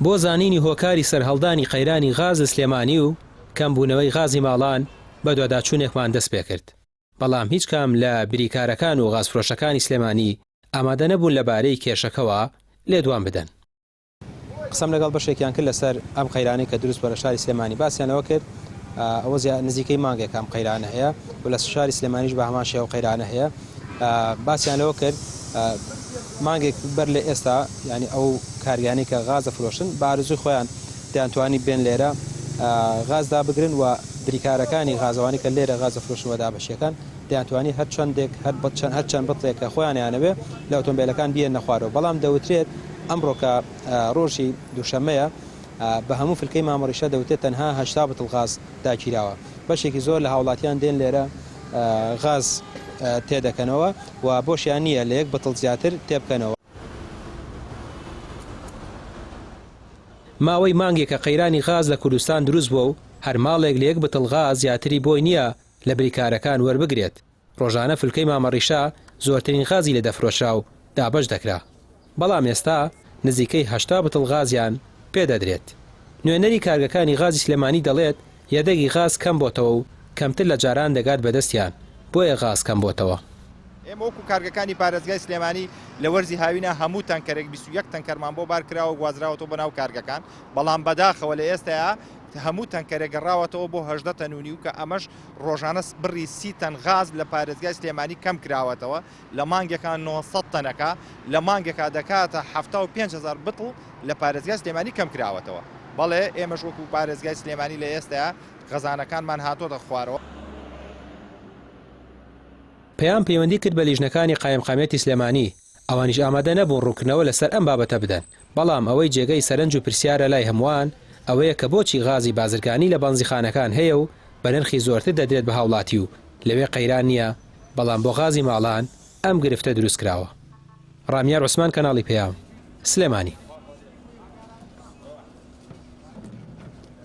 بۆ زانینی هۆکاری سەرهەڵدانی قەیرانی غاز لە سلێمانی و کەمبوونەوەی غازی ماڵان بەدواداچوونێکمان دەستپێکرد، بەڵام هیچ کام لە بریکارەکان و غازفرۆشەکانی سلێمانی ئامادەنەبوون لەبارەی کێشەکەوە لێدوان بدەن. قسەم لەگەڵ بەشێکیان کرد لەسەر ئەم قەیرانەی کە دروست بووە لە شاری سلێمانی باسیان لەوە کرد ئەوە نزیکەی مانگێک ئەم قەیرانە هەیە و لە شاری سلێمانیش بە هەمان شێوە قەیرانە هەیە باسیان لەوە کرد مانگێک بەر لە ئێستا ینی ئەو کارگانەی کە غازە فرۆشن بە ئارزوی خۆیان دەیانتوانی بێن لێرە غاز دابگرن و بریکارەکانی غازەوانی کە لێرە غازە فرۆشن و دابەشیەکان دەیانتوانی هەر چەندێک هەر هەر چەند بتڵێک کە خۆیانیانەوێ لە ئۆتۆمبیلەکان بیێنە خوارەوە بەڵام دەوترێت ئەمڕۆ کە ڕۆژی دووشەممەیە بە هەموو فلکەی مامەڕیشە دەوترێت تەنها 80 بتڵ غاز داگیراوە بەشێکی زۆر لە هاوڵاتیان دێن لێرە غاز تێدەکەنەوە و بۆشیان نییە لە یەک بتڵ زیاتر تێبکەنەوە. ماوەی مانگێکە قەیرانی غاز لە کوردستان دروست بووە و هەر ماڵێک لە یەک بتڵ غاز زیاتری بۆی نییە لە بریکارەکان وەربگرێت. ڕۆژانە فلکەی مامەڕیشە زۆرترین غازی لێ دەفرۆشرا و دابەش دەکرا، بەڵام ئێستا نزیکەی 80 بتڵ غازیان پێ دەدرێت. نوێنەری کارگەکانی غازی سلێمانی دەڵێت، یەدەگی غاز کەم بۆتەوە و کەمتر لە جاران دەگات بە دەستیان، بۆیە غاز کەم بۆتەوە. ئێمە وەکو کارگەکانی پارێزگای سلێمانی لە وەرزی هاوینە هەموو تەنکەرێک 21 تەنکەرمان بۆ بار کراوە گوازراوەتەوە بۆ ناو کارگەکان، بەڵام بەداخەوە لە ئێستایا هەموو تەنکەرێک گەڕاوەتەوە بۆ 18 تەن و نیو کە ئەمەش ڕۆژانە بڕی 30 تەن غاز لە پارێزگای سلێمانی کەم کراوەتەوە لە مانگێکا 900 تەنەکە لە مانگێکا دەکاتە 75 هەزار بتڵ لە پارێزگای سلێمانی کەم کراوەتەوە. بەڵێ ئێمەش وەکو پارێزگای سلێمانی لە ئێستایا خەزانەکانمان هاتۆتە خوارەوە. پەیام پەیوەندی کرد بە لیژنەکانی قایمقامیەتی سلێمانی، ئەوانیش ئامادە نەبوون ڕوونکردنەوە لەسەر ئەم بابەتە بدەن، بەڵام ئەوەی جێگەی سەرنج و پرسیارە لای هەمووان ئەوەیە کە بۆچی غازی بازرگانی لە بەنزیخانەکان هەیە و بە نرخی زۆرتر دەدرێت بە هاوڵاتی و لەوێ قەیران نییە، بەڵام بۆ غازی ماڵان ئەم گرفتە دروستکراوە. ڕامیار عوسمان کەناڵی پەیام، سلێمانی.